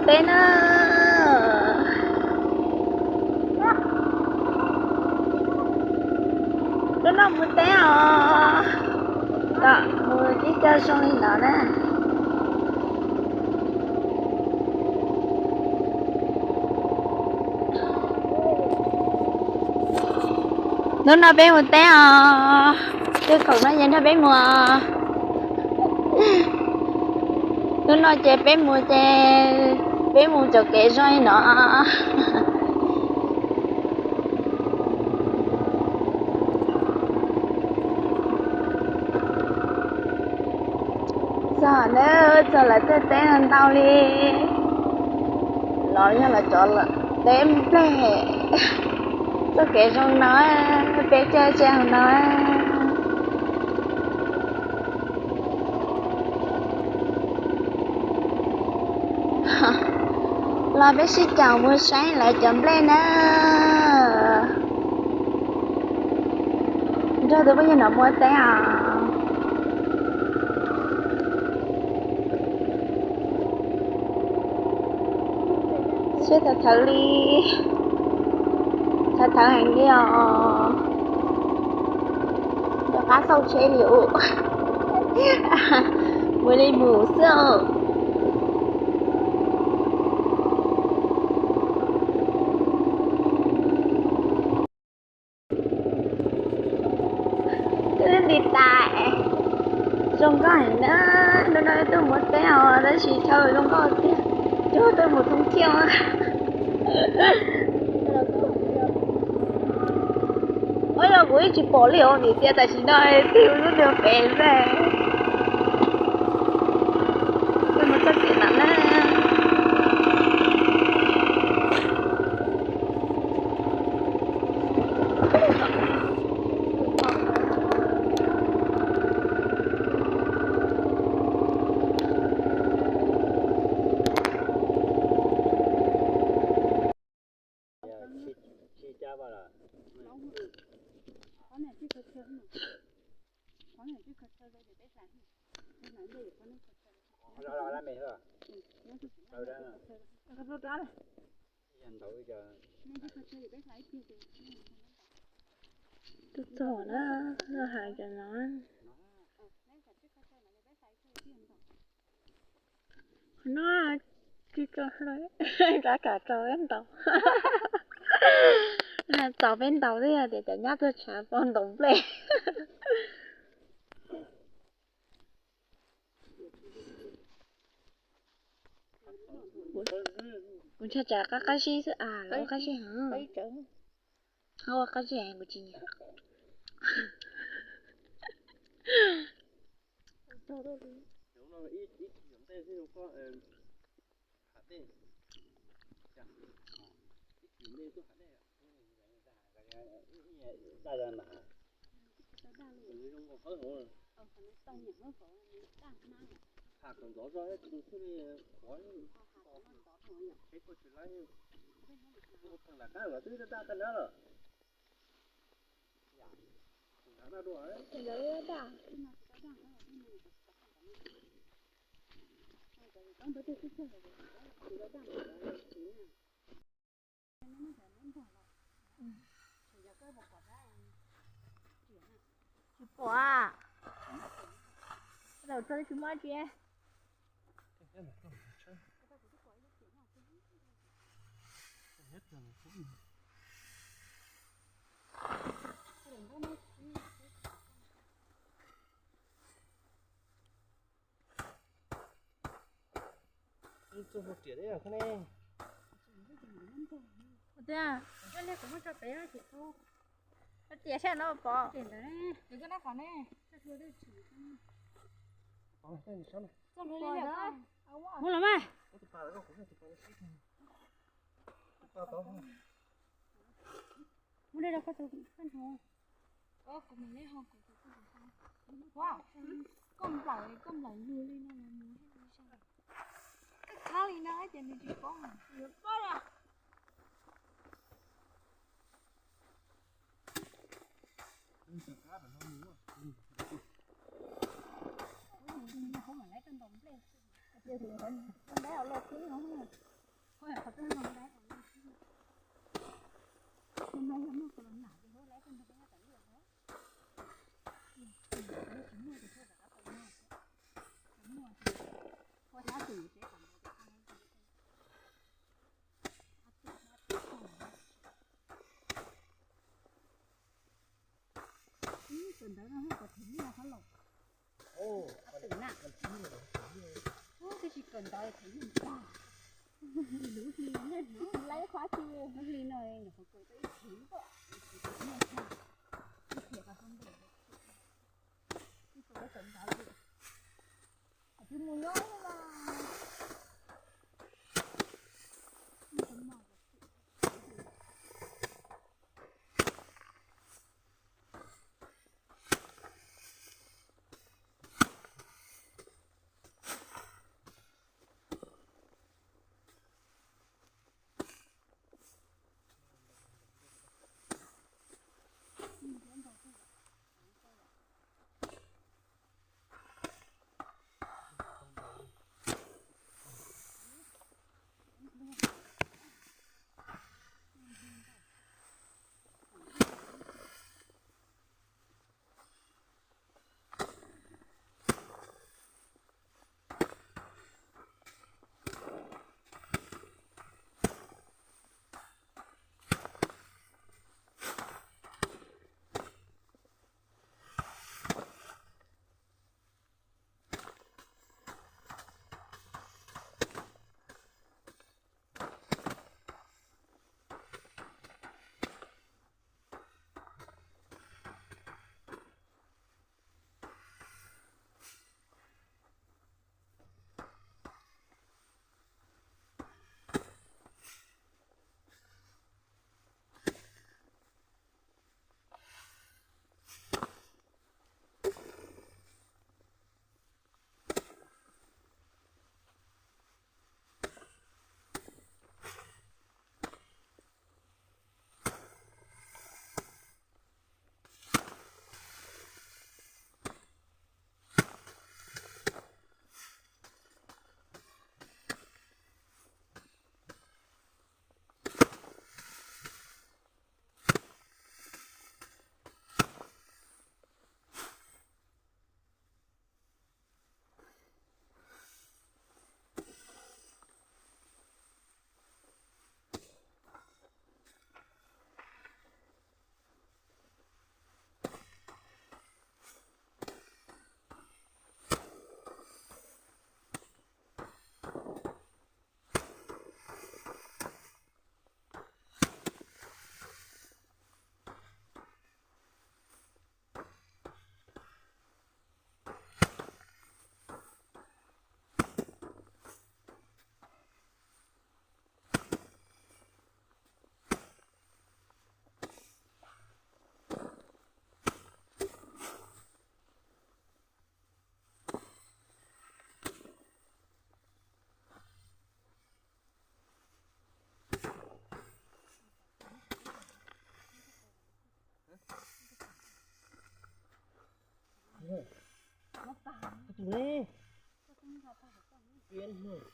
Teb na. Hnub no mus teb os. Mus ib co zoo li no na. Hnub no peb mus teb os. Twb khoom no ces nrog peb mus. Hnub no ces peb mus ces peb mus cov kev zoo li no. Txog na, txog lawv tej teb no ntau li. Los yog lawv cov teb nplej. Txoj kev zoo no, peb caij tsev hauv no. Los peb sib caum mus saib lawv cov nplej na. Nrog tus phooj ywg no mus teb os. Siab thawv thawv li, thawv thawv heev li os. Rov qab xauj tsheb li ua li mus xwb. Twb nti tas, zoo nkauj heev na. Hnub no tuaj mus teb os, tab sis chaw zoo nkauj tiag, cuag tuaj mus thoob thiaj. Ua yog kuv yeej tsis pom li os, vim tias tam sim no twb lub ntiag pem xwb. Tuaj mus txog tim no na. Tuaj txog na, lub hais cov no. No tsis tau hlawv, rov kam txaus peb ntaus. Txaus peb ntaus xwb tias cov nyab tuag tshav pov ntaus nplej. Kuv ntshai tsam qab qab zib xwb as, lawv qab zib heev. Qab ua qab zib heev kuv tsis nyiam. Tsis pom. Tsis muaj tsi. Ua tiag, kuv muab tso pem no ces tau. Tias saib no pom. Muab los mas. Muab dej rau koj tus koj hnav. Ua, koj nplawm, koj nplawm lug li no los mus. Koj khab li no ces nws tsis paub. Nws paub los. Ua, nws ho mam lawv tau ntaus nplej. Ntaus los twb no. Kawm ntawv no kawm theem nyuaj hov los. Twm na. Ub, tab sis kawm ntawv theem nyuaj ntag. Lub hli no, lub hli no nyuam qhuav kawm tau ib theem, ib theem nyuaj tshaj. Ib theem qhov xub ntiag, ib kawm ntawv, twb mus nyob mas. Tus ne, piab no.